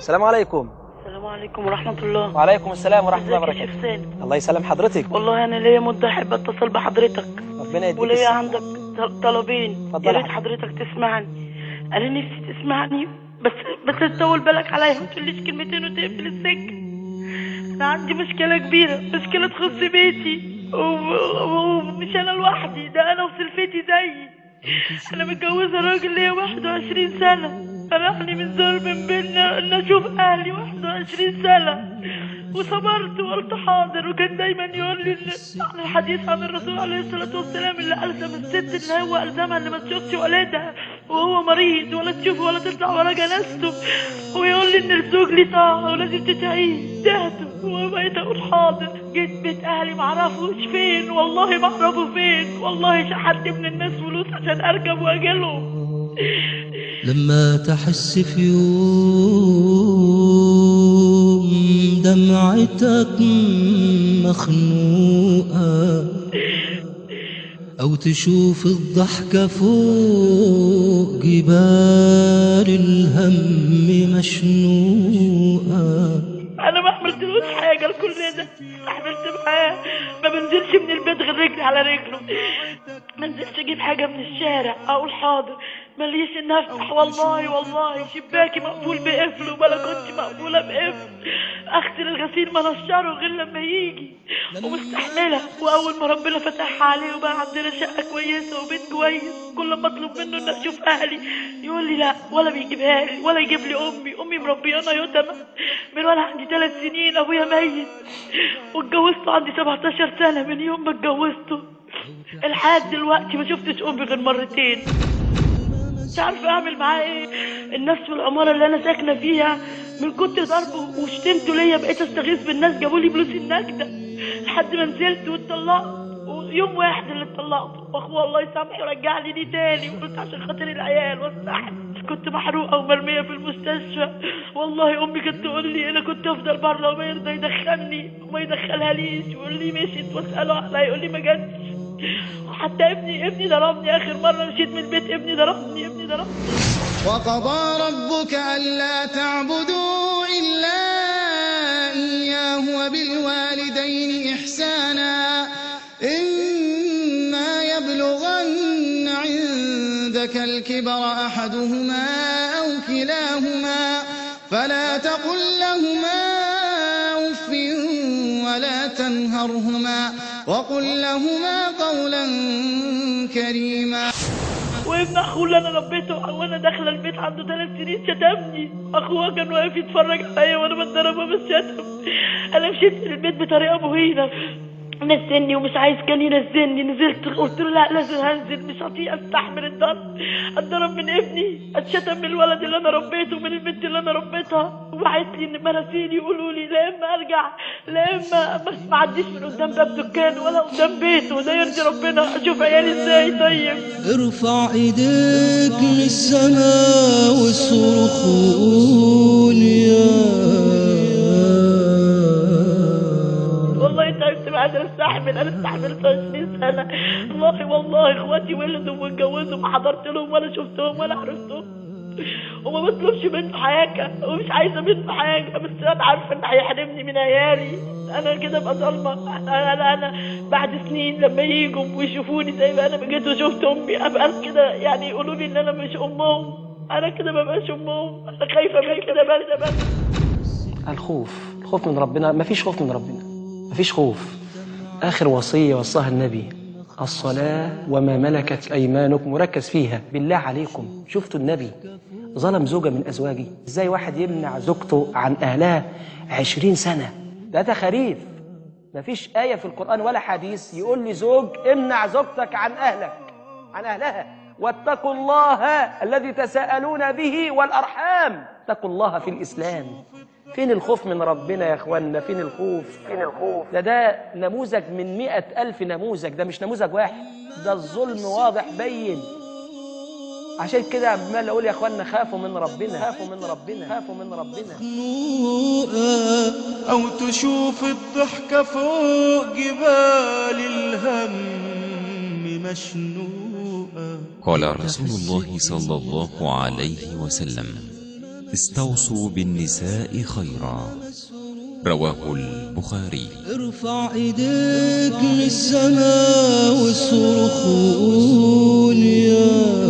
السلام عليكم. السلام عليكم ورحمة الله. وعليكم السلام ورحمة الله ازيك يا وبركاته. شيخ سالم؟ الله يسلم حضرتك. والله انا ليا مدة احب اتصل بحضرتك، ربنا يديك وليا الصحة. عندك طلبين، يا اتفضلي ريت حضرتك. حضرتك تسمعني. انا نفسي تسمعني، بس تطول بالك عليا، ما تقوليش كلمتين وتقفل السكة. انا عندي مشكلة كبيرة، مشكلة تخص بيتي، ومش انا لوحدي، ده انا وسلفتي زيي. انا متجوزة راجل ليا 21 سنة، منعني من ظلم بينا ان اشوف اهلي 21 سنة، وصبرت وقلت حاضر. وكان دايما يقول لي عن الحديث عن الرسول عليه الصلاة والسلام اللي ألزم الست اللي هو ألزمها اللي ما تشوفش ولادها وهو مريض، ولا تشوفه ولا تطلع ورا جنازته، ويقول لي ان الزوج ليه طاعة ولازم تتعيه. تهته وبقيت اقول حاضر. جيت بيت اهلي معرفوش فين، والله ما اعرفه فين، والله شحت من الناس فلوس عشان اركب واجيلهم. لما تحس في يوم دمعتك مخنوقة، أو تشوف الضحكة فوق جبال الهم مشنوقة. انا ما عملتلوش حاجة لكل ده، استحملت معاه، ما بنزلش من البيت غير رجلي على رجله، ما نزلش اجيب حاجة من الشارع اقول حاضر، ماليش ان افتح، والله والله شباكي مقفول بقفل وبلكونتي مقفولة بقفل، اغسل الغسيل ما نشره غير لما يجي، ومستحمله. واول ما ربنا فتحها عليه وبقى عندنا شقه كويسة وبيت كويس، كل ما اطلب منه ان اشوف اهلي يقول لي لا، ولا بيجيبها لي ولا يجيب لي امي. امي مربيانا يتامى من وانا عندي 3 سنين، ابويا ميت، واتجوزته عندي 17 سنة. من يوم ما اتجوزته لحد دلوقتي ما شفتش امي غير مرتين. مش عارفه اعمل معاه ايه. الناس في العمارة اللي انا ساكنة فيها من كتر ضربه وشتمته ليا بقيت استغيث بالناس، جابوا لي فلوس النجده لحد ما نزلت واتطلقت. ويوم واحد اللي اتطلقت، واخوه الله يسامحه رجع لي دي تاني، وقلت عشان خاطر العيال واستحمل. كنت محروقة ومرميه في المستشفى، والله امي كانت تقول لي انا كنت افضل بره وما يرضى يدخلني وما يدخلها ليش، ويقول لي مشيت واساله عليها يقول لي ما جاتش. وحتى ابني ضربني اخر مرة مشيت من البيت، ابني ضربني، ابني ضربني. وقضى ربك ألا تعبدوا إلا إياه وبالوالدين إحسانا إما يبلغن عندك الكبر أحدهما أو كلاهما فلا تقل لهما أف ولا تنهرهما وقل لهما قولا كريما. وابن اخوه اللي انا ربيته وانا داخله البيت عنده 3 سنين شتمني، اخوه كان واقف يتفرج عليا وانا بتضربه بالشتم. انا مشيت من البيت بطريقة مهينة، نزلني ومش عايز كان ينزلني، نزلت قلت له لا لازم هنزل، مش هطيق استحمل الضرب، اتضرب من ابني، اتشتم من الولد اللي انا ربيته ومن البنت اللي انا ربيتها. وبعت لي مراسيل يقولوا لي لا اما ارجع لا اما ما اعديش من قدام باب دكان ولا قدام بيته، ده يرضي ربنا اشوف عيالي ازاي؟ طيب ارفع ايديك للسماء واصرخ وقول يا والله تعبت، ما قادرة استحمل، انا استحملت 20 سنة والله. والله اخواتي ولدوا واتجوزوا ما حضرت لهم ولا شفتهم ولا عرفتهم، وما بطلبش منه حاجة ومش عايزه منه حاجة، بس انا عارفه ان هيحرمني من عيالي. انا كده ابقى ظالمه. انا بعد سنين لما يجوا ويشوفوني زي ما انا جيت وشفت امي ابقى كده، يعني يقولوا لي ان انا مش امهم، انا كده ما بقاش امهم. انا خايفة من كده بس. الخوف، الخوف من ربنا. مفيش خوف من ربنا، مفيش خوف. آخر وصية وصاها النبي الصلاة وما ملكت أيمانكم، مركز فيها بالله عليكم. شفتوا النبي ظلم زوجة من أزواجه؟ إزاي واحد يمنع زوجته عن أهلها 20 سنة؟ ده تخاريف. مفيش آية في القرآن ولا حديث يقول لي زوج امنع زوجتك عن أهلك، عن أهلها. واتقوا الله الذي تساءلون به والأرحام. اتقوا الله في الإسلام. فين الخوف من ربنا يا اخوانا؟ فين الخوف؟ فين الخوف؟ ده نموذج من 100,000 نموذج، ده مش نموذج واحد، ده الظلم واضح بين. عشان كده عمال اقول يا اخوانا خافوا من ربنا، خافوا من ربنا، خافوا من ربنا. أو تشوف الضحكة فوق جبال الهم مشنوقة. قال رسول الله صلى الله عليه وسلم: استوصوا بالنساء خيرا. رواه البخاري. ارفع ايديك للسماء والصرخ وقول يا